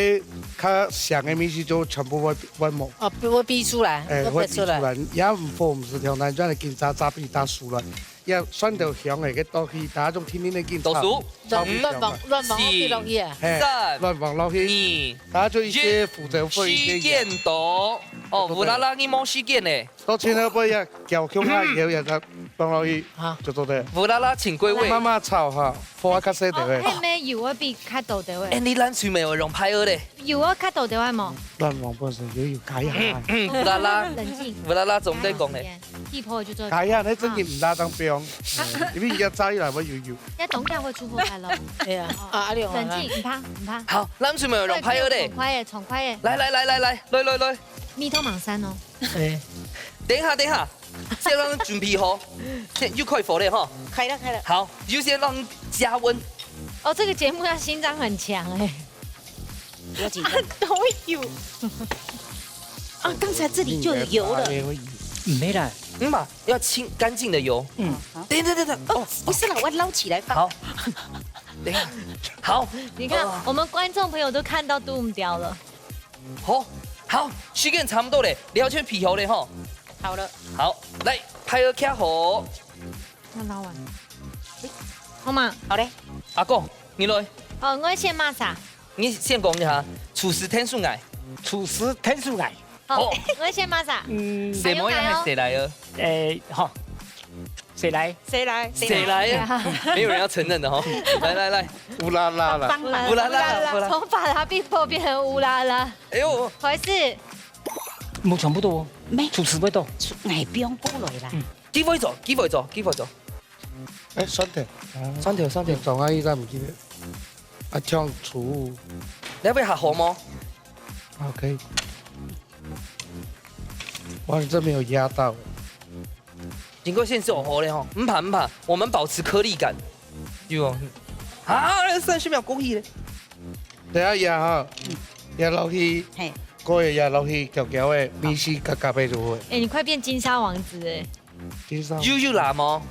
較香个味緒就全部會，會冒。哦，會逼出來，哎，會逼出來。會逼出來，也毋好，毋係調，咱這樣緊炸炸變大酥了，也蒜頭香个，个倒去，大家種天天个緊炒，倒熟。炒變香了。亂，亂放，亂放落去啊。嘿，三，亂放落去，二，大家就一些負責分一些時間到。哦，對不對？烏拉拉，你無時間呢。 到前頭尾啊，攪香下以後，也再放落去，好。就做得。烏拉拉，請歸位。慢慢炒哈，火較細點喂。哦，係咩油會比較多點喂？哎，你冷水沒有用拍的嘞？油會較多點喂無？亂放本身就有加一下。嗯，烏拉拉，冷靜。烏拉拉，總得講嘞。氣泡就做。加一下，那真的毋大當放，因為人家炸一來會有油。要等下會出火來了。對啊，啊，阿六，冷靜，毋怕，毋怕。好，冷水沒有用拍的嘞。爽快耶，爽快耶。來來來來來，來來來。蜜豆滿山哦。 哎，等一下，等一下，先讓準備好，先又開火了哈。開了，開了。好，又先讓加溫。哦，這個節目要心臟很強哎。不要緊張。都有。啊，剛才這裡就有油了。沒啦。嗯嘛，要清乾淨的油。嗯。等等等等，哦，不是啦，我撈起來放。好。等一下，好。你看，哦。我們觀眾朋友都看到都毋掉了。 好，好，時間差不多咧，了全皮好咧吼。好了。好，來，拍个徛好。那撈完。好嘛。好嘞。阿公，你來。哦，我先麼儕？你先講一下，廚師天送𠊎。廚師天送𠊎。好，好。我先麼儕？嗯。什麼樣還是誰來啊？還有還有。誒，好。 誰來？誰來？誰來啊？沒有人要承認的吼。來來來，烏拉拉啦，幫忙。烏拉拉啦，烏拉拉。從法拉並波變成烏拉拉。哎喲，回事？無全部都哦，沒。廚師會到。出，哎，不用過來啦。嗯。機會做，機會做，機會做。哎，蒜頭。蒜頭，蒜頭。總而言之，毋記得。啊，像廚。你要不要下火嗎？啊，可以。哇，你這沒有壓到。 經過先做好了吼，毋怕毋怕，我們保持顆粒感。有哦。啊，三十秒過去了。等下也哈，也落去，嘿。過夜也落去，攪攪个，米絲夾夾个就會。哎，你快變金沙王子哎。金沙王子。又又辣嗎？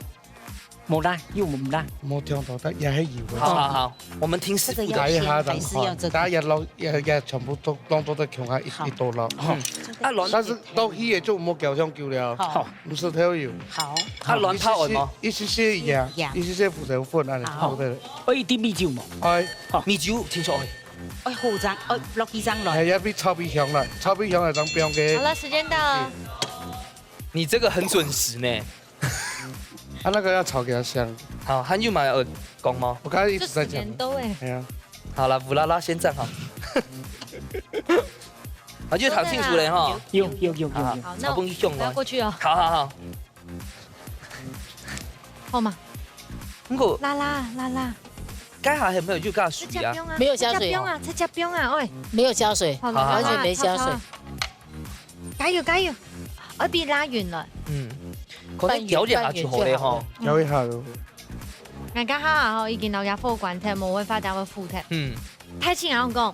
無辣，又無辣。無聽到，但也係有个。好好好，我們聽師傅的。這個要先還是要這個？大家也落，也也全部都當做在共下一一道落。好。嗯。啊，卵但是落去个就無攪香久了。好。 毋使豆油。好。啊，卵泡完嗎？一些些鹽，鹽。一些些胡椒粉啊，好。對不對？哦，一滴米酒嘛。哎，好。米酒，聽說哎。哎，好正，哎，落去正來。哎，要比炒比香了，炒比香了，正不用給。好了，時間到了。你這個很準時呢。啊，那個要炒給它香。好，還有嘛，呃，講嗎？我剛才一直在講。這時間到哎。哎呀。好了，烏拉拉先站好。啊，就躺清楚了哈。有有有有有。好，好，那我，好，不用了。我要過去哦。好好好。 好嘛。毋過，拉拉拉拉，該下係毋係有加水啊？沒有加水哦。這隻冰啊，這隻冰啊，喂。沒有加水，好了，好，好，完全沒加水。好，好。加油，加油，愛比拉勻了。嗯，可能攪一下就好了吼。攪一下咯。𠊎剛好啊，吼，已經摎佢火關忒，無會發展會糊忒。嗯。太清啊，我講。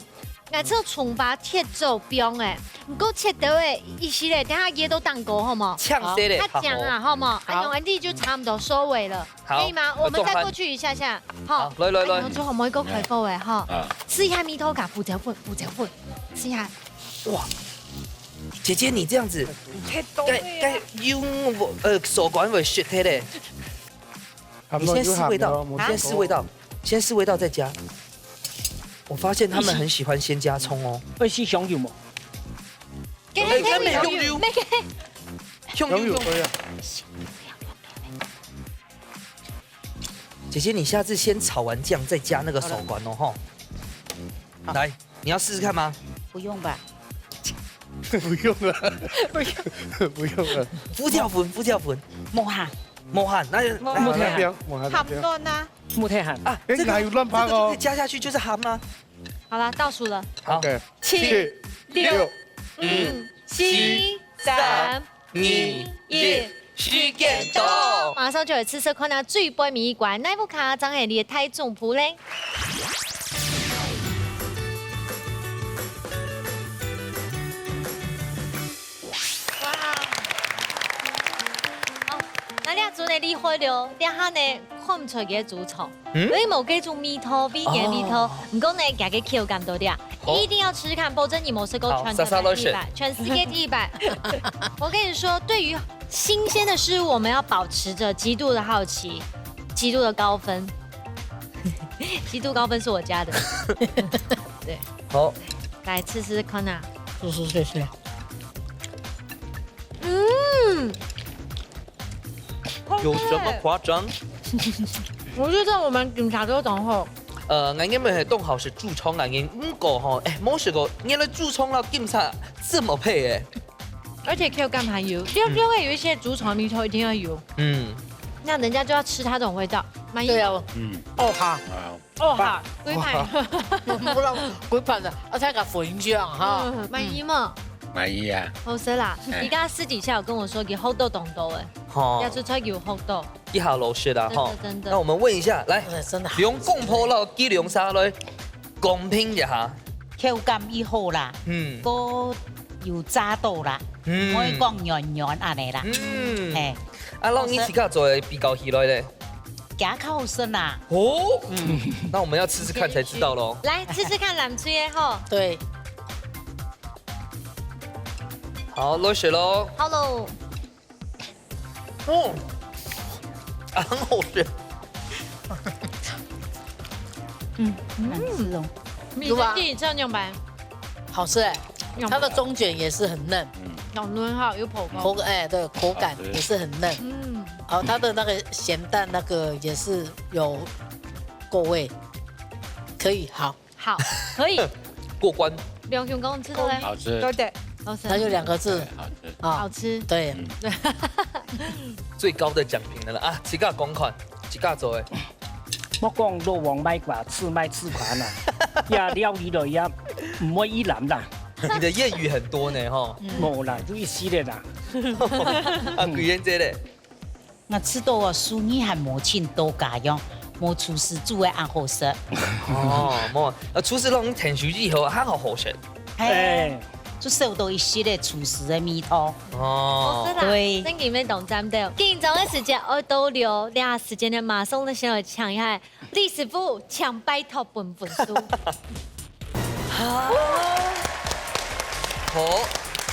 𠊎這蔥花切做冰欸，毋過切到欸，一息咧，等下噎到蛋糕，好無？嗆死咧，較講啊，好無？好。哎呦，恁樣就差不多收尾了，好，可以嗎？我們再過去一下下，好。好，來，來，來。哎呦，這好無一個開火欸，哈。啊。試一下味道，加胡椒粉，胡椒粉，試一下。哇，姐姐你這樣子，該該用呃手感會失忒咧。你先試味道，你先試味道，先試味道再加。我發現他們很喜歡先加蔥哦。會試香油無？給他香油，那個香油香油可以啊。姐姐，你下次先炒完醬再加那個手感哦，吼。來，你要試試看嗎？不用吧。不用了，不用，不用了。胡椒粉，胡椒粉，無閒，無閒，那就來，無閒，無閒，無閒。鹹蛋啊。無閒啊。啊，哎，這個，哪有亂拍哦？這個就可以加下去，就是鹹啊。好了，倒數了。好，OK，七、七、六、六、五、四、三、二、一，時間到。馬上就來試試看啊，最尾一關，哪一家正係你个大總鋪咧？ 哇！哦，該這組呢厲害了，這下呢看毋出佢个主創，嗯？因為無這種味道，味个味道。哦。毋過呢，佢个口感到這，好。一定要吃吃看，保證你無食過全台灣第一百，好，莎莎來選。全世界第一百。我跟你說，對於新鮮的事物，我們要保持著極度的好奇，極度的高分。極度高分是我加的。對。好。來吃吃看啊。試試試試。 嗯，有這麼誇張？我覺得我們警察都懂吼。呃，𠊎應該係當好食主創啊，𠊎毋過吼，哎，無食過，原來主創摎警察這麼配哎。而且口感還有，就，嗯。就會有一些主創的味道一定要有。嗯。那人家就要吃它這種味道，滿意嗎？對啊，嗯。哦，好。 哦，好，歸盤。無啦，歸盤个，啊，再加粉一下哈。嗯，滿意無？滿意啊。好食啦，哎。你剛剛私底下有跟我說，佢學到當多欸。吼。要出菜有學到。一下老實啦，吼。真的，真的。那我們問一下，來，哎，真的好。用公婆摎雞卵沙來公平一下。口感已好啦，嗯。過有炸到啦，嗯。毋會講軟軟恁樣啦。嗯。嘿。啊，讓你自家做个比較起來咧。 加較好食啊。哦，嗯。那我們要吃吃看才知道咯。來，吃吃看藍隊的吼。對。好，落水咯。好咯。哦，啊，很好吃。嗯，難吃哦。你的第一次用吧？ 好吃欸，用它的中卷也是很嫩，嗯。有嫩哈，有口感。口，哎，對，口感也是很嫩。好吃。嗯。哦，它的那個鹹蛋那個也是有夠味，可以，好。好，可以。過關。梁雄哥，你吃到嘞？好吃。對對。好吃。它就兩個字。對，好吃。啊，好吃。對。嗯。最高的獎品了啦，啊，自家講看，自家做的。 莫講老王賣瓜，自賣自誇啊，這料理來也毋會一濫啦。你的諺語很多呢，吼。嗯。無啦，就一息仔啦。啊，貴人姐咧？𠊎試著哦，手藝還無盡到家樣，無廚師煮个恁好食。哦，無，啊，廚師攏𢯭手以後，還好好食。哎，哎。就受到一息仔廚師个味道。哦。好食啦，對。正經愛當讚的。緊張个時間愛到了，這時間呢，馬上呢，先來請一下 李師傅，請拜託分分數。好，好，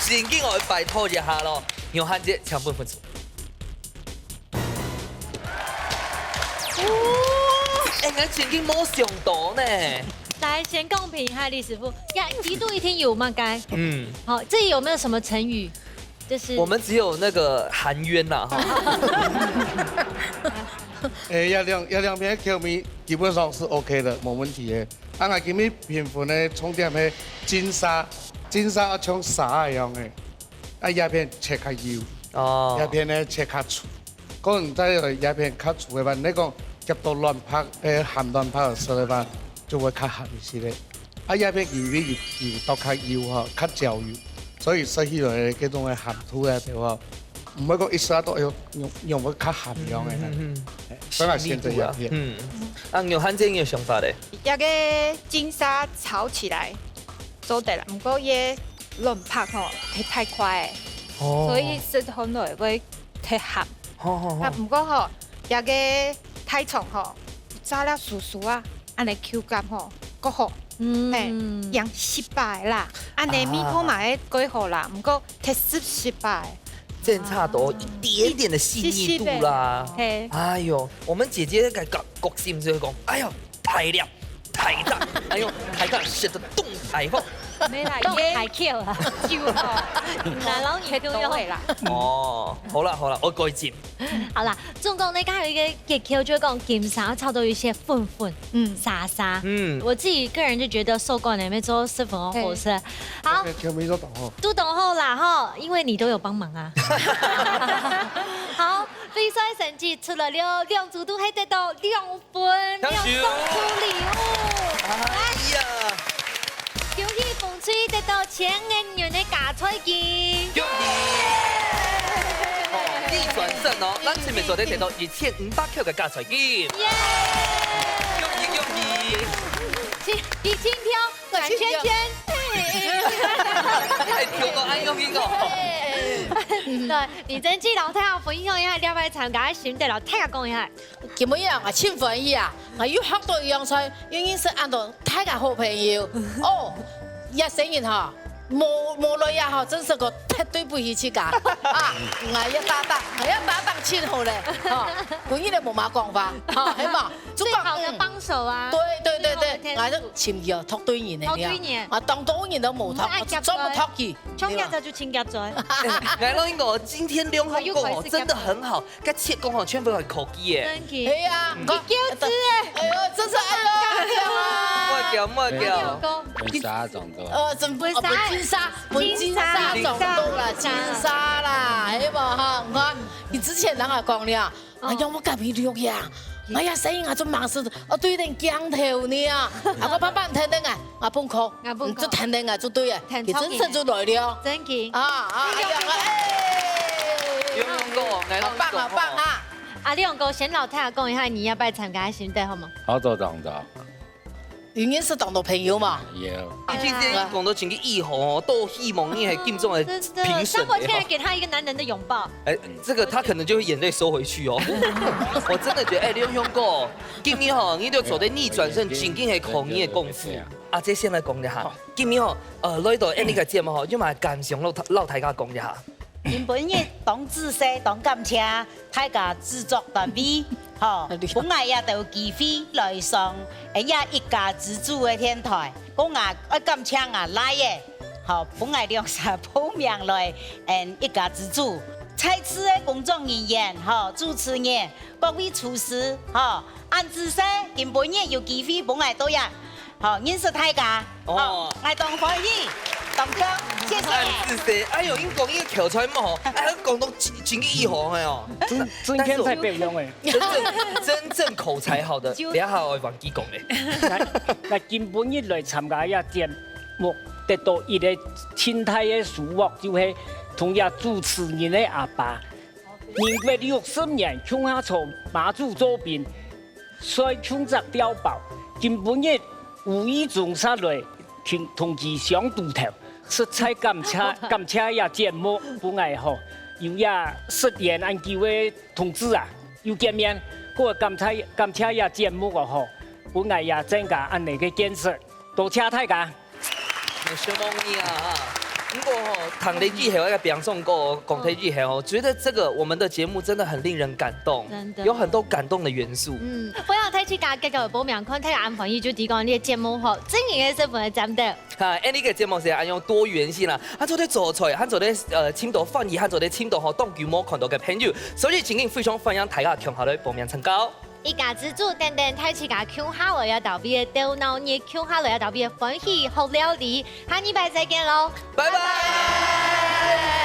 正經愛拜託一下咯，牛漢姐，請分分數。哦，哎，𠊎正經無想到呢。來，先公平一下，李師傅，呀，一度一定有嘛，該。嗯。好，這裡有沒有什麼成語？ 就是我們只有那個含冤啦，哈。哎，這兩，這兩片口味基本上是OK的，無問題的。啊，𠊎今日評分个重點係金沙，金沙啊像沙一樣个，啊，這片切較幼，哦。這片呢切較粗。可能在這片較粗个話，你講夾到卵白，誒，鹹卵白个時候个話，就會較鹹一息个。 啊，這片因為有，有到較幼吼，較焦幼，所以食起來个這種个鹹度啊，對無？毋會講一下都，哎喲，用，用會較鹹樣个。嗯，嗯，嗯。哎，所以𠊎選擇這片。嗯。啊，牛漢姐，你有想法咧？這個金沙炒起來，做得啦，毋過這卵白吼，忒大塊个，哦。所以食起來會忒鹹。好，好，好。啊，毋過吼，這个大腸吼，炸了酥酥啊，恁呢口感吼，較好。嗯。嘿，養十擺啦，恁呢味道嘛會較好啦，毋過忒濕十擺。正差到一點點的細膩度啦。啊。細細个。嘿。哎喲，我們姐姐个角，角色就會講，哎喲， 大粒，大隻，哎喲，大隻，食到當大方。沒啦，當大口啊。就吼，哪摎你中央。忒多了啦。哦，好啦，好啦，我改進。好啦，總共呢，還有一個結構，就係講金沙炒到有一些粉粉，嗯。沙沙。嗯。我自己個人就覺得手工个乜做十分好食。對。好。OK，全部都懂吼。都懂後啦吼，因為你都有幫忙啊。好，比賽成績出來了，兩組都還得到兩 分，恭喜！兩組禮物。哎呀。恭喜紅隊得到千元个加菜金。恭喜！哦，逆轉勝哦，咱前面做得得到一千五百塊个加菜金。耶！恭喜恭喜！一千票轉圈圈。哎，跳到恁樣去哦。對，你真記得摎大家分享一下，了解參加个心得，摎大家講一下。 今晡日啊，𠊎盡歡喜啊！𠊎又學到一樣菜，又認識恁多大家好朋友。哦，這生日哈，無，無來呀哈，真係个忒對不起自家啊！𠊎這搭檔，𠊎這搭檔盡好咧，哈，本人都無麼講話，哈，係無？最好的幫手啊。對，對，對，對，最好的天使。𠊎就尋佢哦，託對人个了。託對人。啊，當多人都無託，嗯，愛夾我就專門託佢。衝夾仔就請夾仔。哎，來，龍哥，今天龍哥哦，真的很好。 該切工吼，全部係科技个。真的。係啊，嗯。你教子欸。哎喲，真是哎喲，莫叫，莫叫。你有講。分沙掌到。呃，真分，哦，分金沙，分金沙掌到啦，金沙啦，係無哈？你看，你之前人也講了，哎呀，我隔壁錄呀，哎呀，聲音啊，就忙死，哦，對等鏡頭呢啊，啊，我慢慢聽等啊，啊，崩口，啊，崩口。就聽等啊，就對啊，聽佢真實就來了。真的。啊，啊，哎呀，哎。有用過，來好棒，好棒哈！ 阿亮哥，先摎大家講一下你這擺參加个心得，好無？好多當多。有認識當多朋友嘛？有。你今天講到真个意吼，都希望你係金鐘个評審。哦，真的，像我現在給他一個男人的擁抱。哎，這個他可能就會眼淚收回去哦。我真的覺得，哎，龍兄哥，今日吼，你都做得逆轉勝，真經係靠你个功夫。阿姐先來講一下，今日吼，呃，來到恁呢个節目吼，有麼个感想，摎大，摎大家講一下。 今晡日當仔細，當感謝大家製作單位，吼，分𠊎這兜機會來上，哎呀，一家之煮个電台。講啊，愛感謝𠊎倈仔，吼，分𠊎兩儕報名來，嗯，一家之煮。在此个工作人員，吼，主持人，各位廚師，吼，恁仔細，今晡日有機會分𠊎到這，吼，認識大家。 哦。好，𠊎當歡喜，當高，謝謝。恁仔細，哎喲，你講你个口才無吼，哎，講到真，真个意吼，哎喲。真，真天才表揚欸。真正，真正口才好的，等下還會忘記講欸。𠊎，𠊎今晡日來參加這節目，得到一個盡大个收穫，就係同這主持人个阿爸，民國六十年共下在馬祖做兵， 睡共隻碉堡，今晡日無意中煞來同，同佢相拄頭，實在感謝，感謝這節目分𠊎吼，有這失聯恁久个同志啊，又見面，過感謝，感謝這節目哦吼，分𠊎也增加恁呢个見識，多謝大家。 沒什麼你啊，哈。不過吼，聽了以後，那個表演歌講了以後，覺得這個我們的節目真的很令人感動，真的。有很多感動的元素。嗯，歡迎大家繼續報名，看大家恁歡喜就提供這個節目吼，真正个身份个站的。哈，哎，這個節目係恁樣多元性啦，還做得做菜，還做得，呃，盡多翻譯，還做得盡多吼，當久無看到个朋友，所以真正非常歡迎大家共下來報名參加哦。 一家之煮，等等大自家共下來也特別个鬥鬧熱，共下來也特別个歡喜，學料理。下禮拜再見囉，拜拜。